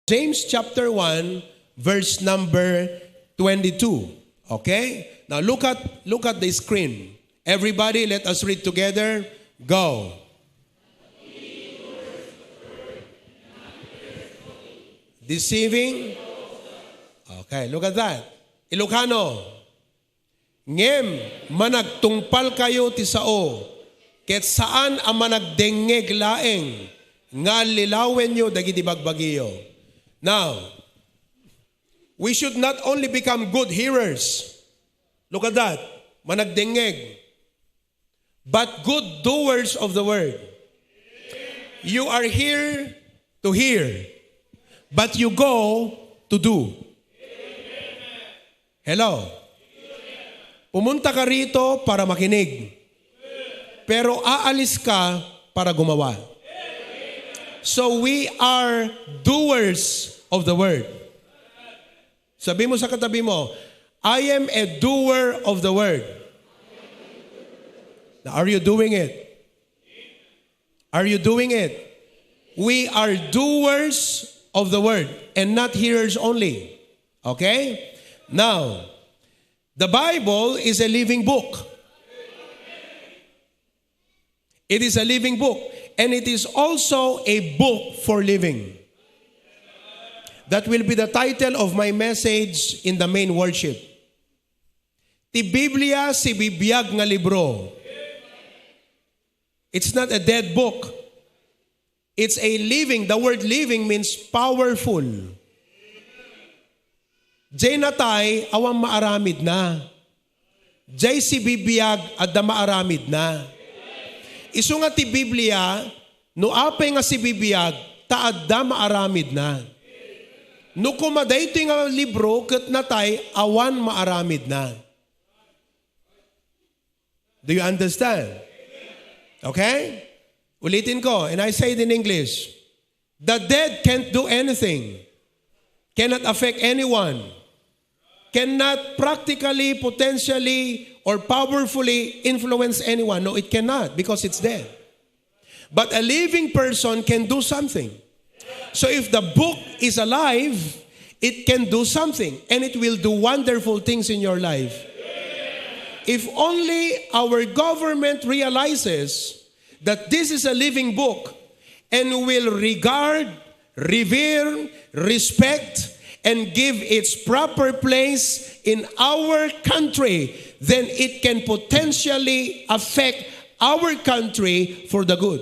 James chapter 1, verse number 22. Okay? Now look at the screen. Everybody, let us read together. Go. Deceiving. Okay, look at that. Ilocano. Ngem, managtungpal kayo ti sao. Ket saan ang managdengeg laeng. Nga lilawen nyo dagiti bagbagiyo. Now, we should not only become good hearers. Look at that. Managdengeg. But good doers of the word. You are here to hear. But you go to do. Hello? Pumunta ka rito para makinig. Pero aalis ka para gumawa. So we are doers of the word. Sabi mo sa katabi mo, I am a doer of the word. Now, are you doing it? Are you doing it? We are doers of the word and not hearers only. Okay? Now, the Bible is a living book. It is a living book. And it is also a book for living. That will be the title of my message in the main worship. Ti Biblia si bibiyag nga libro. It's not a dead book. It's a living. The word living means powerful. Jay natay awang maaramid na. Jay si bibiyag at da maaramid na. Isu nga ti Biblia, no apay nga si bibiyag, taad da maaramid na. No kumaday ito nga libro, kat natay, awan maaramid na. Do you understand? Okay? Ulitin ko, and I say it in English. The dead can't do anything. Cannot affect anyone. Cannot practically, potentially, or powerfully influence anyone. No, it cannot because it's dead. But a living person can do something. So if the book is alive, it can do something and it will do wonderful things in your life. If only our government realizes that this is a living book and will regard, revere, respect, and give its proper place in our country, then it can potentially affect our country for the good.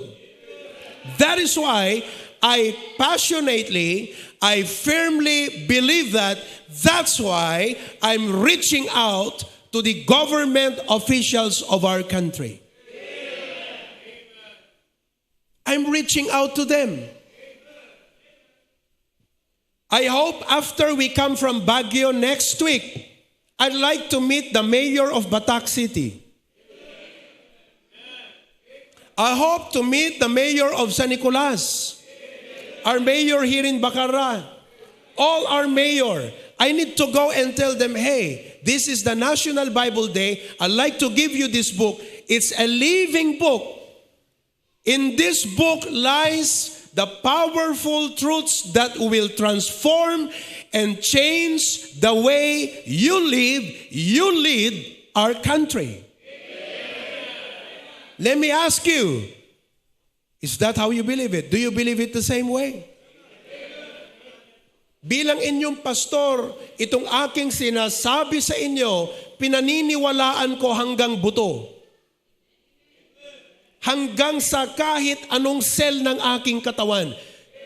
That is why I passionately, I firmly believe that. That's why I'm reaching out to the government officials of our country. I'm reaching out to them. I hope after we come from Baguio next week, I'd like to meet the mayor of Batak City. I hope to meet the mayor of San Nicolas, our mayor here in Bacarra, all our mayor. I need to go and tell them, hey, this is the National Bible Day. I'd like to give you this book. It's a living book. In this book lies the powerful truths that will transform and change the way you lead our country. Let me ask you, is that how you believe it? Do you believe it the same way? Bilang inyong pastor, itong aking sinasabi sa inyo, pinaniniwalaan ko hanggang buto. Hanggang sa kahit anong cell ng aking katawan.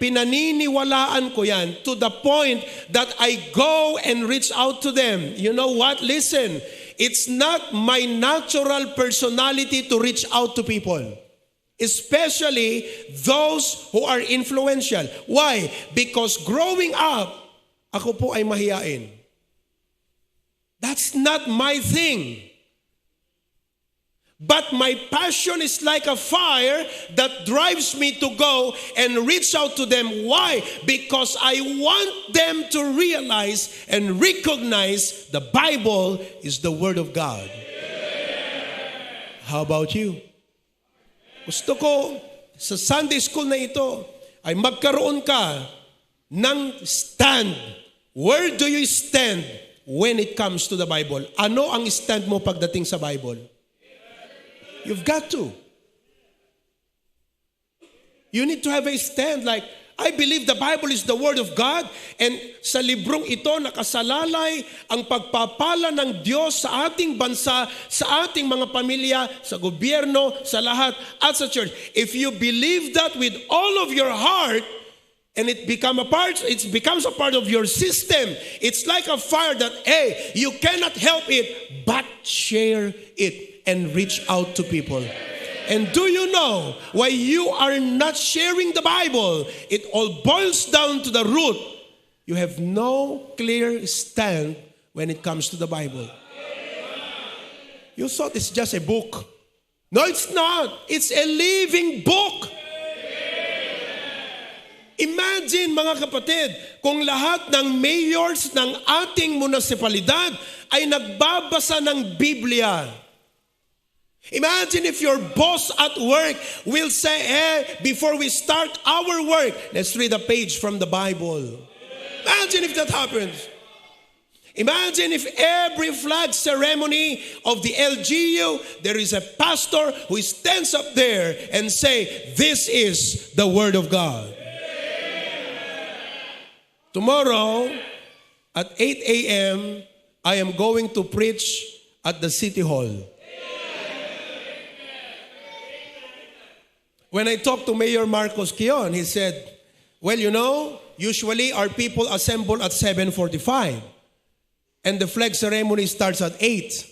Pinaniniwalaan ko yan to the point that I go and reach out to them. You know what? Listen, it's not my natural personality to reach out to people. Especially those who are influential. Why? Because growing up, ako po ay mahiyain. That's not my thing. But my passion is like a fire that drives me to go and reach out to them. Why? Because I want them to realize and recognize the Bible is the Word of God. How about you? Gusto ko sa Sunday school na ito ay magkaroon ka ng stand. Where do you stand when it comes to the Bible? Ano ang stand mo pagdating sa Bible? You've got to. You need to have a stand like, I believe the Bible is the Word of God, and sa librong ito nakasalalay ang pagpapala ng Diyos sa ating bansa, sa ating mga pamilya, sa gobyerno, sa lahat, at sa church. If you believe that with all of your heart, and it becomes a part of your system, it's like a fire that, hey, you cannot help it, but share it and reach out to people. And do you know why you are not sharing the Bible? It all boils down to the root. You have no clear stand when it comes to the Bible. You thought it's just a book. No, it's not. It's a living book. Imagine mga kapatid, kung lahat ng mayors ng ating munisipalidad ay nagbabasa ng Biblia. Imagine if your boss at work will say, hey, before we start our work, let's read a page from the Bible. Imagine if that happens. Imagine if every flag ceremony of the LGU, there is a pastor who stands up there and say, this is the Word of God. Tomorrow at 8 a.m., I am going to preach at the City Hall. When I talked to Mayor Marcos Kion, he said, well, you know, usually our people assemble at 7:45 and the flag ceremony starts at 8.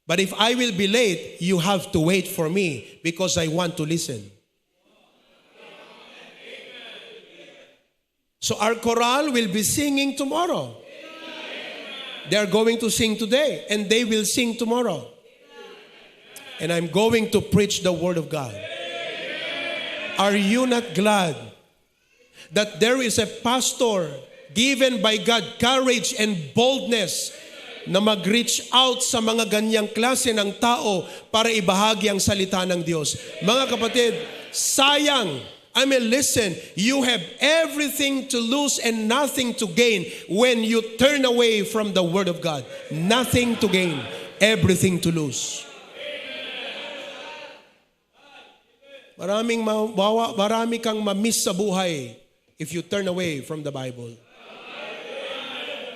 But if I will be late, you have to wait for me because I want to listen. So our choral will be singing tomorrow. They are going to sing today and they will sing tomorrow. And I'm going to preach the Word of God. Are you not glad that there is a pastor given by God courage and boldness na mag-reach out sa mga ganyang klase ng tao para ibahagi ang salita ng Diyos? Mga kapatid, sayang. I mean, listen, you have everything to lose and nothing to gain when you turn away from the Word of God. Nothing to gain, everything to lose. Marami kang ma-miss sa buhay if you turn away from the Bible.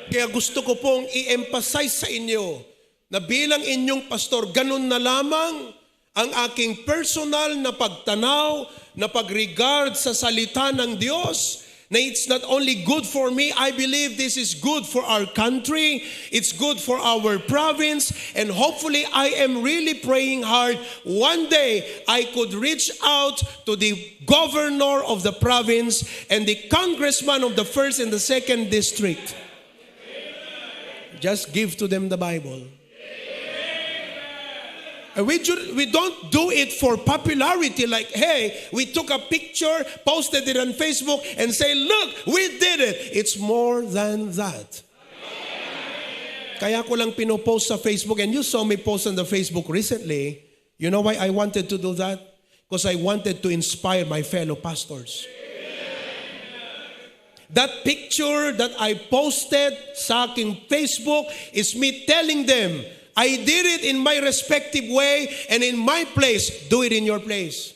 Kaya gusto ko pong i-emphasize sa inyo na bilang inyong pastor, ganun na lamang ang aking personal na pagtanaw, na pag-regard sa salita ng Diyos, na it's not only good for me, I believe this is good for our country, it's good for our province, and hopefully I am really praying hard. One day, I could reach out to the governor of the province and the congressman of the 1st and the 2nd district. Just give to them the Bible. And we don't do it for popularity like, hey, we took a picture, posted it on Facebook, and say, look, we did it. It's more than that. Kaya ko lang pinopost sa Facebook, and you saw me post on the Facebook recently. You know why I wanted to do that? Because I wanted to inspire my fellow pastors. That picture that I posted sa aking Facebook is me telling them, I did it in my respective way, and in my place, do it in your place.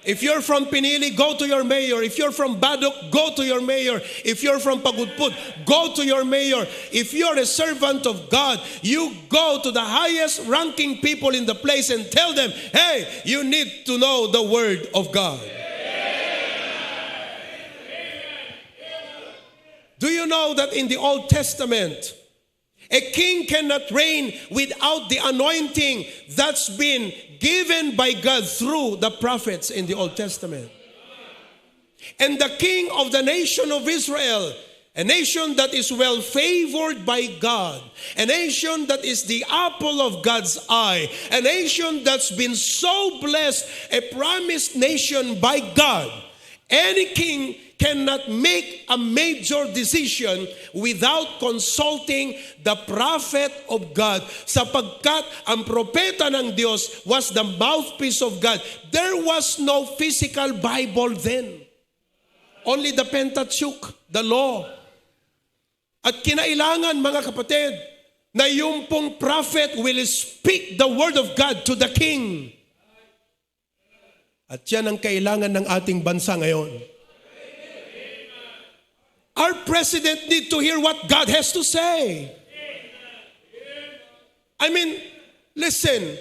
If you're from Pinili, go to your mayor. If you're from Badok, go to your mayor. If you're from Pagudpud, go to your mayor. If you're a servant of God, you go to the highest ranking people in the place and tell them, hey, you need to know the Word of God. Do you know that in the Old Testament, a king cannot reign without the anointing that's been given by God through the prophets in the Old Testament? And the king of the nation of Israel, a nation that is well favored by God, a nation that is the apple of God's eye, a nation that's been so blessed, a promised nation by God. Any king cannot make a major decision without consulting the prophet of God, sapagkat ang propeta ng Diyos was the mouthpiece of God. There was no physical Bible then. only the Pentateuch, the law. At kinailangan, mga kapatid, na yung pong prophet will speak the word of God to the king. At yan ang kailangan ng ating bansa ngayon. Our president need to hear what God has to say. I mean, listen,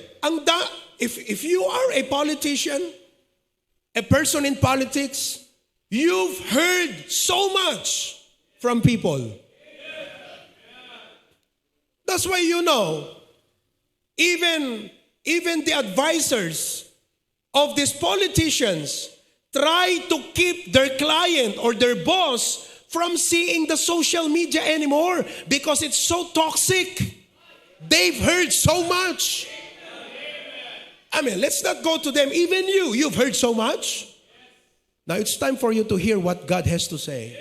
if you are a politician, a person in politics, you've heard so much from people. That's why you know, even the advisors of these politicians try to keep their client or their boss from seeing the social media anymore because it's so toxic. They've heard so much. I mean, let's not go to them. Even you've heard so much. Now it's time for you to hear what God has to say.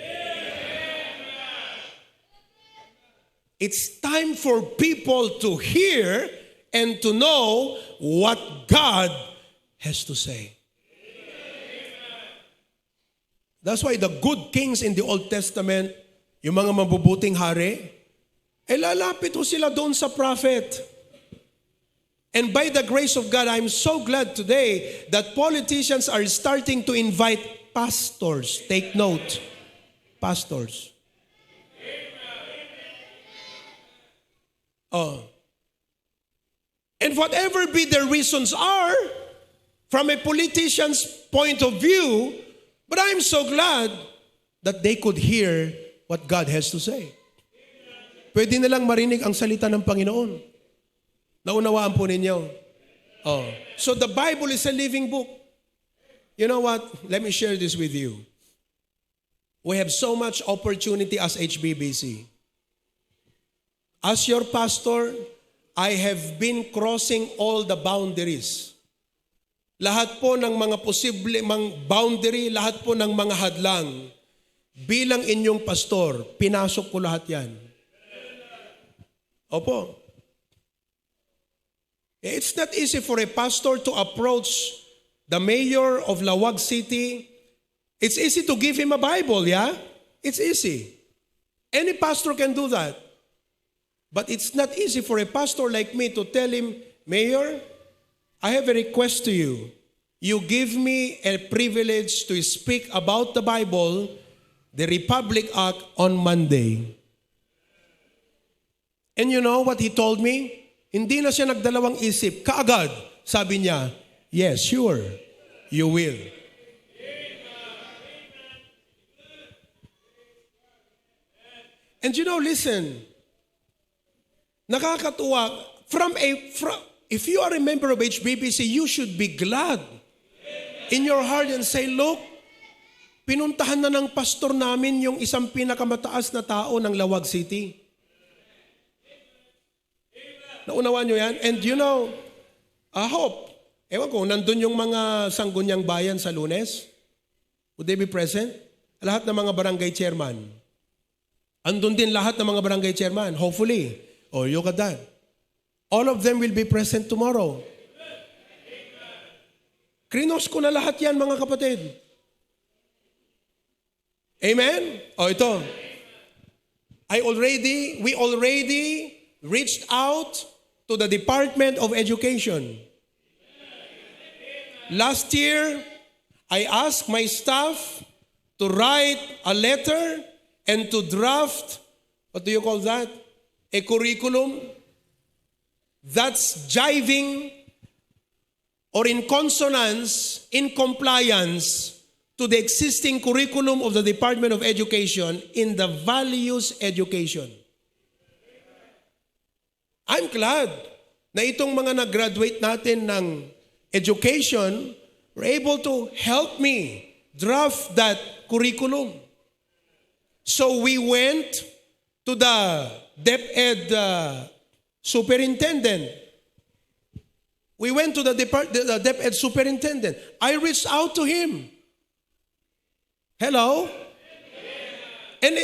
It's time for people to hear and to know what God has to say. That's why the good kings in the Old Testament, yung mga mabubuting hari, lalapit ho sila doon sa prophet. And by the grace of God, I'm so glad today that politicians are starting to invite pastors. Take note, pastors. And whatever be the reasons are, from a politician's point of view, but I'm so glad that they could hear what God has to say. Pwede nilang marinig ang salita ng Panginoon. Naunawaan po ninyo. So the Bible is a living book. You know what? Let me share this with you. We have so much opportunity as HBBC. As your pastor, I have been crossing all the boundaries. Lahat po ng mga posible boundary, lahat po ng mga hadlang, bilang inyong pastor, pinasok ko lahat yan. Opo. It's not easy for a pastor to approach the mayor of Lawag City. It's easy to give him a Bible, yeah? It's easy. Any pastor can do that. But it's not easy for a pastor like me to tell him, Mayor, I have a request to you. You give me a privilege to speak about the Bible, the Republic Act, on Monday. And you know what he told me? Hindi na siya nagdalawang isip. Kaagad, sabi niya, yes, sure, you will. And you know, listen, nakakatuwa, if you are a member of HBBC, you should be glad in your heart and say, look, pinuntahan na ng pastor namin yung isang pinakamataas na tao ng Lawag City. Naunawan nyo yan? And you know, I hope, ewan ko, nandun yung mga Sangguniang Bayan sa Lunes. Would they be present? Lahat ng mga barangay chairman. Andun din lahat ng mga barangay chairman, hopefully. Oh, look at that. All of them will be present tomorrow. Krinos ko na lahat yan, mga kapatid. Amen? Oh, ito. We already reached out to the Department of Education. Last year, I asked my staff to write a letter and to draft, what do you call that? A curriculum that's jiving or in consonance, in compliance to the existing curriculum of the Department of Education in the values education. I'm glad na itong mga nag-graduate natin ng education were able to help me draft that curriculum. So we went to the DepEd superintendent. We went to the DepEd superintendent. I reached out to him. Hello? And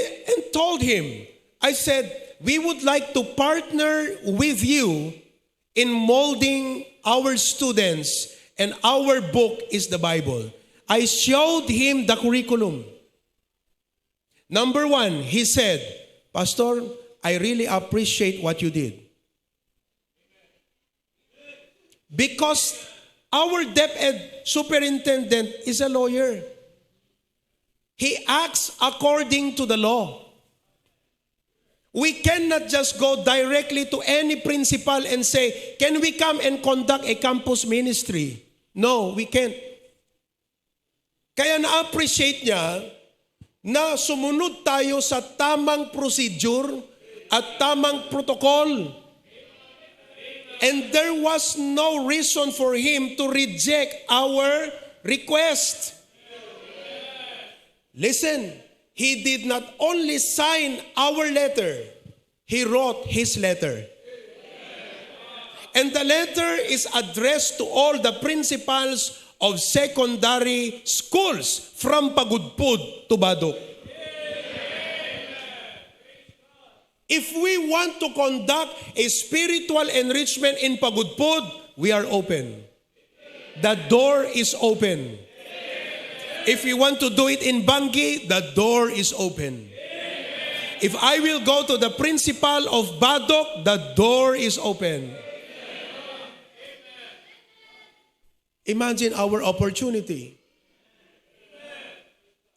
told him, I said, we would like to partner with you in molding our students, and our book is the Bible. I showed him the curriculum. Number one, he said, Pastor, I really appreciate what you did. Because our DepEd superintendent is a lawyer. He acts according to the law. We cannot just go directly to any principal and say, can we come and conduct a campus ministry? No, we can't. Kaya na-appreciate niya na sumunod tayo sa tamang procedure at tamang protocol. And there was no reason for him to reject our request. Listen, he did not only sign our letter, he wrote his letter. And the letter is addressed to all the principals of secondary schools from Pagudpud to Badok. If we want to conduct a spiritual enrichment in Pagudpud, we are open. The door is open. If we want to do it in Brgy, the door is open. If I will go to the principal of Badok, the door is open. Imagine our opportunity.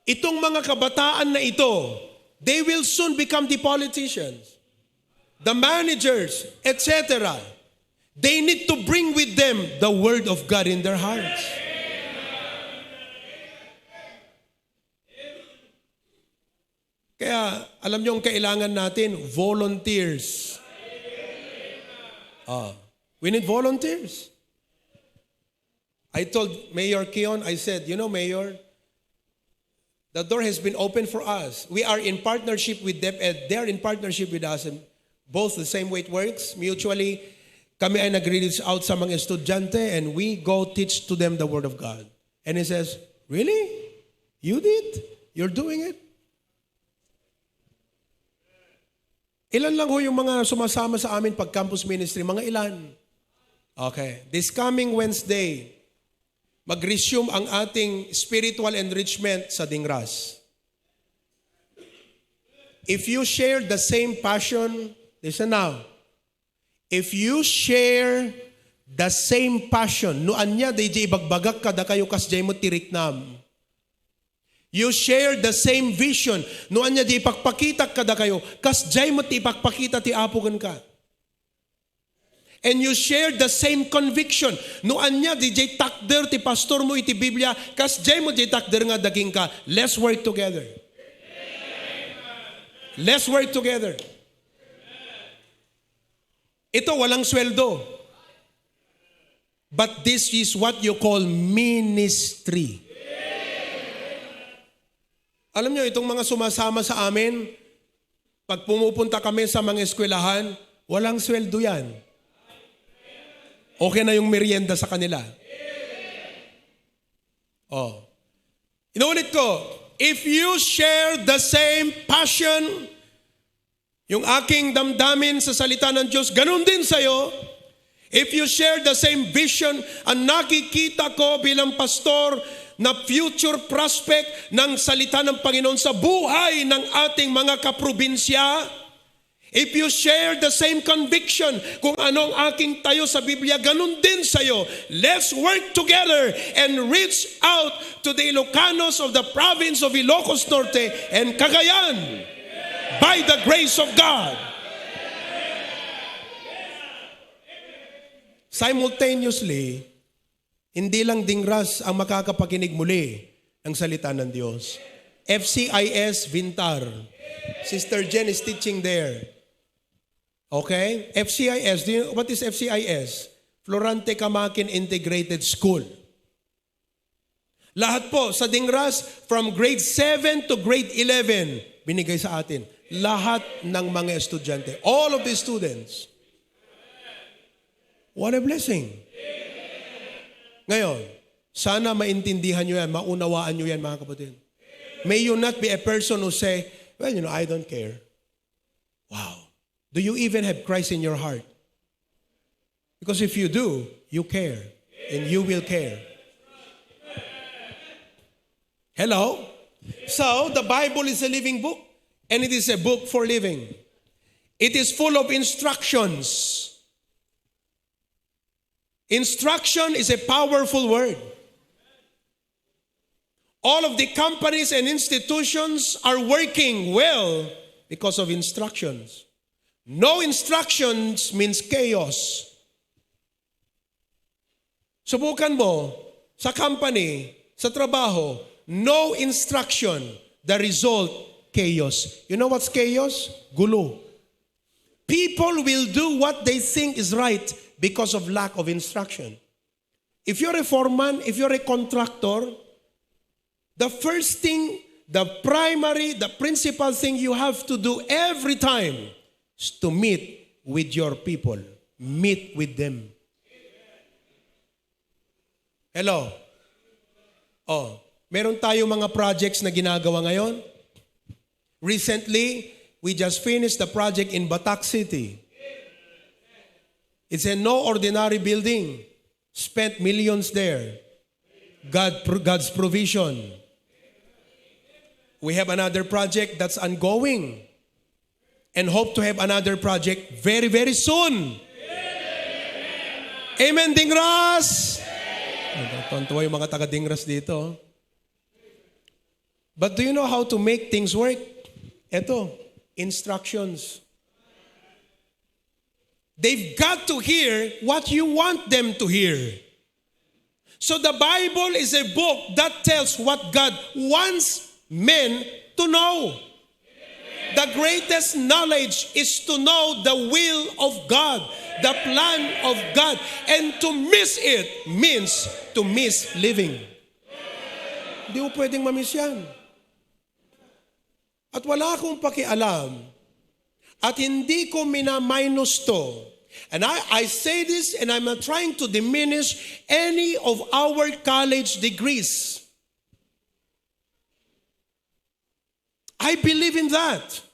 Itong mga kabataan na ito, they will soon become the politicians, the managers, etc. They need to bring with them the Word of God in their hearts. Kaya, alam niyo ang kailangan natin, volunteers. We need volunteers. I told Mayor Keon, I said, you know, Mayor, the door has been open for us. We are in partnership with DepEd. They are in partnership with us. And both the same way it works. Mutually, kami ay nag-reach out sa mga estudyante and we go teach to them the Word of God. And he says, really? You did? You're doing it? Ilan lang ho yung mga sumasama sa amin pag campus ministry? Mga ilan? Okay. This coming Wednesday, mag-resume ang ating spiritual enrichment sa Dingras. If you share the same passion, listen now. If you share the same passion, noan niya, DJ bagbagak kada kayo kasjay mo tiriknam. You share the same vision, noan niya di ipagpakita kada kayo, kasjay mo ti ipagpakita ti apugan ka. And you share the same conviction. Noan niya, DJ takder ti pastor mo iti Biblia, kas jay mo di takder nga daging ka. Let's work together. Let's work together. Ito walang sweldo. But this is what you call ministry. Alam niyo, itong mga sumasama sa amin, pag pumupunta kami sa mga eskwelahan, walang sweldo yan. Okay na yung merienda sa kanila. Inuulit ko, if you share the same passion, yung aking damdamin sa salita ng Diyos, ganun din sa'yo. If you share the same vision, ang nakikita ko bilang pastor na future prospect ng salita ng Panginoon sa buhay ng ating mga kaprobinsya, if you share the same conviction kung anong aking tayo sa Biblia, ganun din sa'yo. Let's work together and reach out to the Ilocanos of the province of Ilocos Norte and Cagayan by the grace of God. Simultaneously, hindi lang Dingras ang makakapakinig muli ng salita ng Diyos. FCIS Vintar. Sister Jen is teaching there. Okay? FCIS. What is FCIS? Florante Camakin Integrated School. Lahat po sa Dingras, from grade 7 to grade 11, binigay sa atin. Lahat ng mga estudyante. All of the students. What a blessing. Ngayon, sana maintindihan nyo yan, maunawaan nyo yan mga kapatid. May you not be a person who say, well, you know, I don't care. Wow. Do you even have Christ in your heart? Because if you do, you care. And you will care. Hello? So, the Bible is a living book. And it is a book for living. It is full of instructions. Instruction is a powerful word. All of the companies and institutions are working well because of instructions. No instructions means chaos. Subukan mo, sa company, sa trabaho, no instruction, the result, chaos. You know what's chaos? Gulo. People will do what they think is right because of lack of instruction. If you're a foreman, if you're a contractor, the first thing, the principal thing you have to do every time is to meet with your people. Meet with them. Hello? Oh, meron tayong mga projects na ginagawa ngayon. Recently, we just finished the project in Batak City. It's a no ordinary building. Spent millions there. God's provision. We have another project that's ongoing. And hope to have another project very, very soon. Amen, Dingras! Tontuwa yung mga taga-Dingras dito. But do you know how to make things work? Ito, instructions. They've got to hear what you want them to hear. So the Bible is a book that tells what God wants men to know. The greatest knowledge is to know the will of God, the plan of God. And to miss it means to miss living. Hindi mo pwedeng mamiss yan. At wala akong pakialam. At hindi ko minaminus to. And I say this and I'm not trying to diminish any of our college degrees. I believe in that.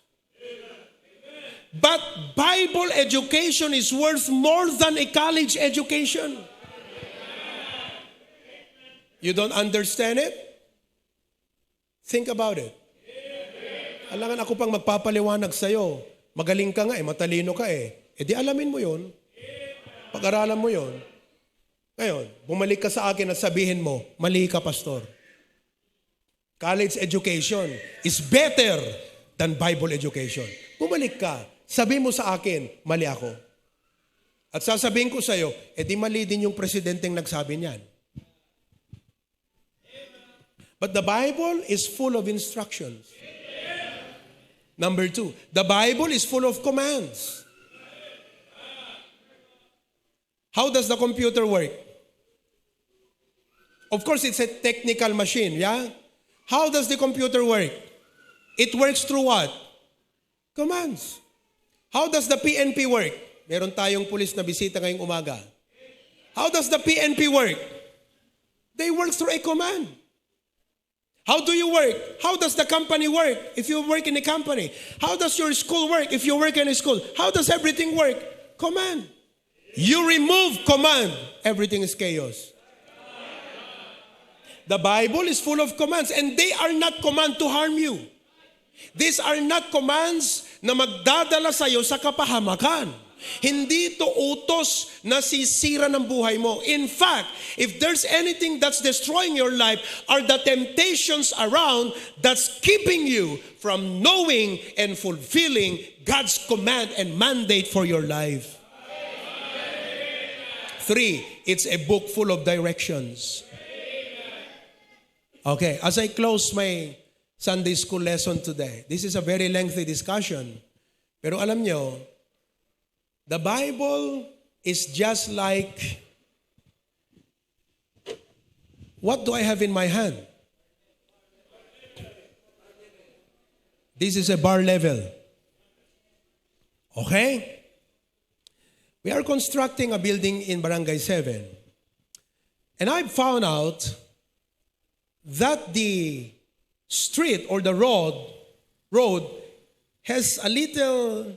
But Bible education is worth more than a college education. You don't understand it? Think about it. Alangan ako pang magpapaliwanag sa'yo. Magaling ka nga matalino ka E di alamin mo yun. Pag-aralan mo yun. Ngayon, bumalik ka sa akin at sabihin mo, mali ka, pastor. College education is better than Bible education. Bumalik ka. Sabi mo sa akin, mali ako. At sasabihin ko sa'yo, di mali din yung presidenteng nagsabi niyan. But the Bible is full of instructions. Number 2, the Bible is full of commands. How does the computer work? Of course, it's a technical machine, yeah? How does the computer work? It works through what? Commands. How does the PNP work? Meron tayong pulis na bisita ngayong umaga. How does the PNP work? They work through a command. How do you work? How does the company work if you work in a company? How does your school work if you work in a school? How does everything work? Command. You remove command, everything is chaos. The Bible is full of commands and they are not command to harm you. These are not commands na magdadala sa iyo sa kapahamakan. Hindi ito utos na sisira ng buhay mo. In fact, if there's anything that's destroying your life, are the temptations around that's keeping you from knowing and fulfilling God's command and mandate for your life. 3, it's a book full of directions. Okay, as I close my Sunday school lesson today, this is a very lengthy discussion. Pero alam nyo, the Bible is just like, what do I have in my hand? This is a bar level. Okay? We are constructing a building in Barangay 7. And I found out that the street or the road has a little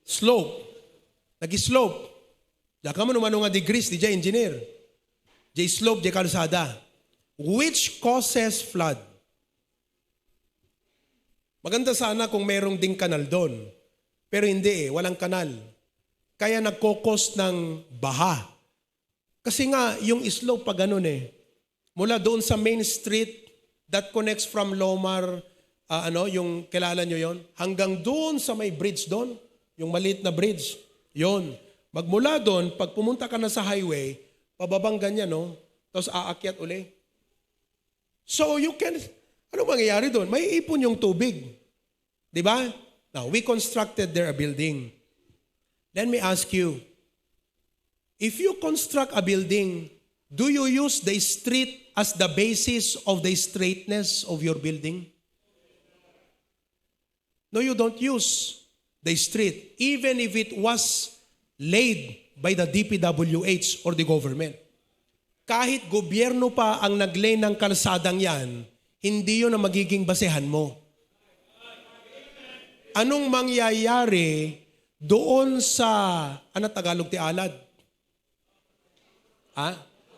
slope. Nag-slope. Diyan ka man nga degrees, di dyan engineer. Diyan slope, diyan kalsada. Which causes flood. Maganda sana kung merong ding kanal doon. Pero hindi walang kanal. Kaya nagkokos ng baha. Kasi nga, yung slope pa ganun Mula doon sa main street that connects from Lomar, yung kilala nyo yon, hanggang doon sa may bridge doon, yung maliit na bridge, yon. Magmula doon, pag pumunta ka na sa highway, pababang ganyan, tapos aakyat uli. So you can, ano mangyayari doon? May ipon yung tubig. Di ba? Now, we constructed there a building. Let me ask you, if you construct a building, do you use the street as the basis of the straightness of your building? No, you don't use the street, even if it was laid by the DPWH or the government. Kahit gobyerno pa ang nag-lay ng kalsadang yan, hindi yun ang magiging basehan mo. Anong mangyayari doon sa, Tagalog ti alad?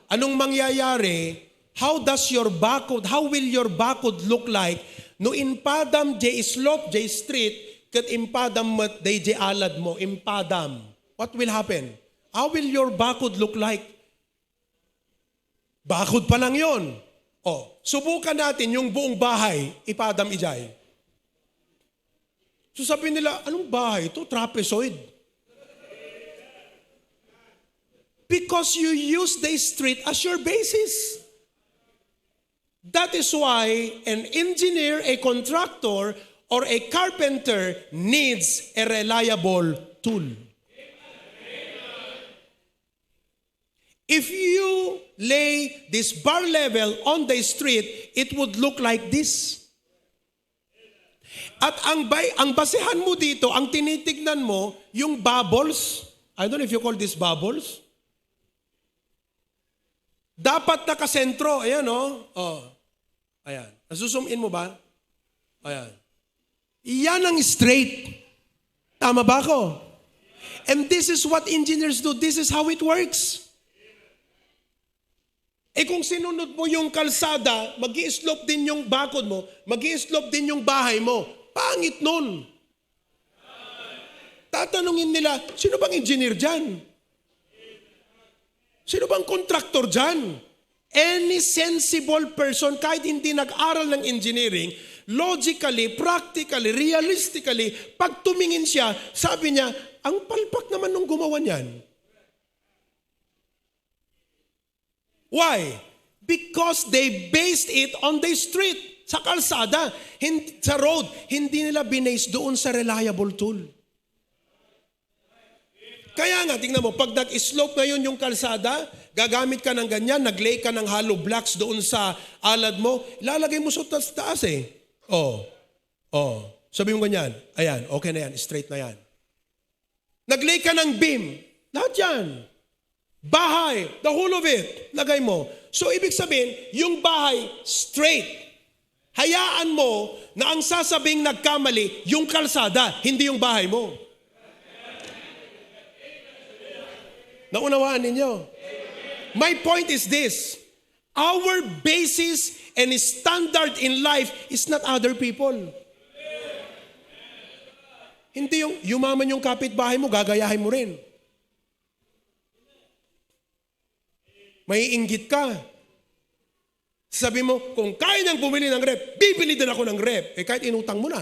Anong mangyayari? How will your bakod look like no impadam J slope J street kat impadam mat day J alad mo impadam? What will happen? How will your bakod look like? Bakod pa lang yon. Subukan natin yung buong bahay ipadam ijay. So sabi nila, anong bahay ito? Trapezoid. Because you use the street as your basis. That is why an engineer, a contractor, or a carpenter needs a reliable tool. If you lay this bar level on the street, it would look like this. At ang basehan mo dito, ang tinitignan mo, yung bubbles, I don't know if you call this bubbles. Dapat nakasentro. Ayan, Ayan. Nasuzoom in mo ba? Ayan. Yan ang straight. Tama ba ako? And this is what engineers do. This is how it works. Kung sinunod mo yung kalsada, mag-i-slope din yung bakod mo, mag-i-slope din yung bahay mo. Pangit nun. Tatanungin nila, sino bang engineer dyan? Sino bang contractor dyan? Any sensible person, kahit hindi nag-aral ng engineering, logically, practically, realistically, pag tumingin siya, sabi niya, ang palpak naman nung gumawa niyan. Why? Because they based it on the street. Sa kalsada, sa road, hindi nila binase doon sa reliable tool. Kaya nga, tingnan mo, pag nag-slope ngayon yung kalsada, gagamit ka ng ganyan, nag-lay ka ng hollow blocks doon sa alad mo, lalagay mo sa taas Sabi mo ganyan, ayan, okay na yan, straight na yan. Nag-lay ka ng beam, lahat yan. Bahay, the whole of it, lagay mo. So, ibig sabihin, yung bahay, straight. Hayaan mo na ang sasabing nagkamali, yung kalsada, hindi yung bahay mo. Naunawaan ninyo? My point is this. Our basis and standard in life is not other people. Hindi yung yumaman yung kapitbahay mo, gagayahin mo rin. May inggit ka. Sabi mo, kung kaya niyang bumili ng rep, bibili din ako ng rep. Kahit inutang mo na.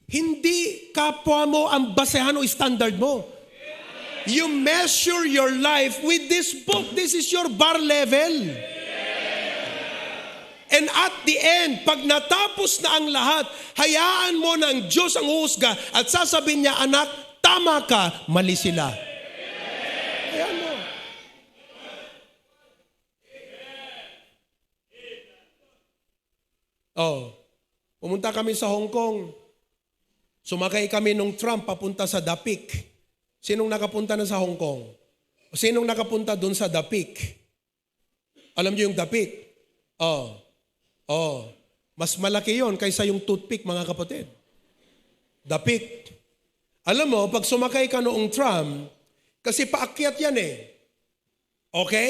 Hindi kapwa mo ang basehan o standard mo. You measure your life with this book. This is your bar level. And at the end, pag natapos na ang lahat, hayaan mo na ang Diyos ang uhusga at sasabihin niya, anak, tama ka, mali sila. Hayaan mo. Pumunta kami sa Hong Kong. Sumakay kami nung Trump papunta sa Dapik. Sinong nakapunta na sa Hong Kong? Sinong nakapunta dun sa Dapik? Alam niyo yung Dapik? Mas malaki yon kaysa yung toothpick, mga kapatid. Dapik. Alam mo, pag sumakay ka noong Trump, kasi paakyat yan Okay?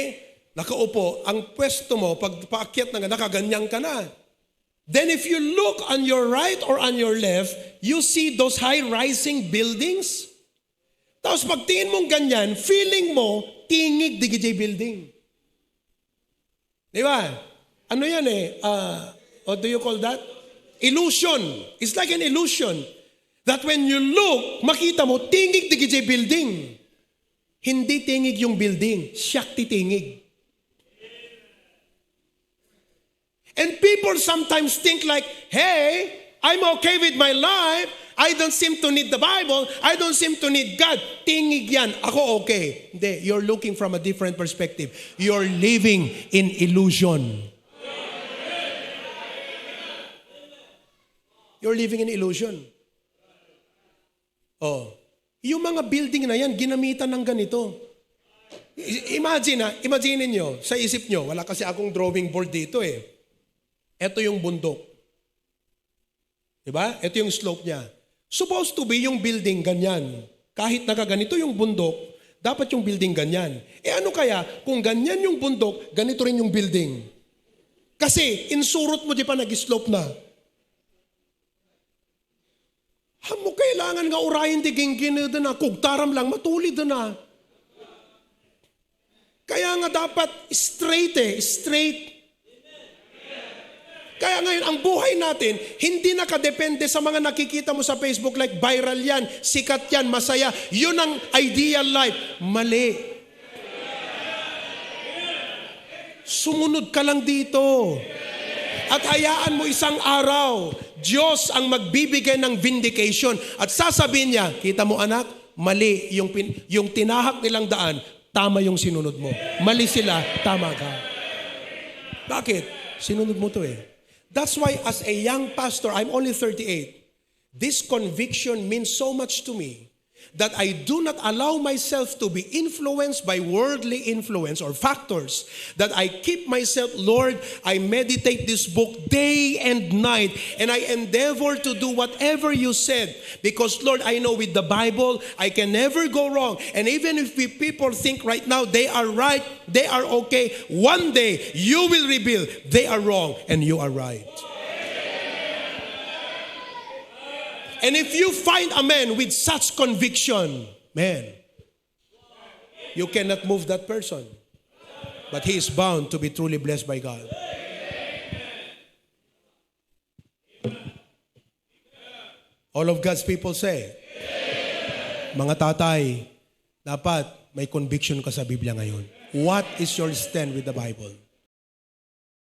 Nakaupo, ang pwesto mo, pag paakyat na nakaganyan ka na. Then if you look on your right or on your left, you see those high-rising buildings. Tapos pagtingin mong ganyan, feeling mo, tingig DJ building. Di ba? Ano yan what do you call that? Illusion. It's like an illusion. That when you look, makita mo, tingig DJ building. Hindi tingig yung building, Shakti tingig. And people sometimes think like, hey, I'm okay with my life. I don't seem to need the Bible. I don't seem to need God. Tingig yan. Ako okay. Hindi. You're looking from a different perspective. You're living in illusion. You're living in illusion. Oh. Yung mga building na yan, ginamitan ng ganito. Imagine nyo, sa isip nyo, wala kasi akong drawing board dito eh. Ito yung bundok. Diba? Ito yung slope niya. Supposed to be yung building ganyan. Kahit nakaganito yung bundok, dapat yung building ganyan. Ano kaya, kung ganyan yung bundok, ganito rin yung building. Kasi, insurot mo di pa nag-slope na. Mo kailangan nga urayin di ginggin na, kugtaram lang, matulid na. Kaya nga dapat straight. Kaya ngayon, ang buhay natin, hindi nakadepende sa mga nakikita mo sa Facebook like viral yan, sikat yan, masaya. Yun ang ideal life. Mali. Sumunod ka lang dito. At hayaan mo isang araw, Diyos ang magbibigay ng vindication. At sasabihin niya, kita mo anak, mali yung tinahak nilang daan, tama yung sinunod mo. Mali sila, tama ka. Bakit? Sinunod mo to eh. That's why as a young pastor, I'm only 38, this conviction means so much to me that I do not allow myself to be influenced by worldly influence or factors, that I keep myself, Lord, I meditate this book day and night, and I endeavor to do whatever you said, because Lord, I know with the Bible, I can never go wrong, and even if people think right now they are right, they are okay, one day you will reveal they are wrong and you are right. And if you find a man with such conviction, man, you cannot move that person. But he is bound to be truly blessed by God. All of God's people say, mga tatay, dapat may conviction ka sa Biblia ngayon. What is your stand with the Bible?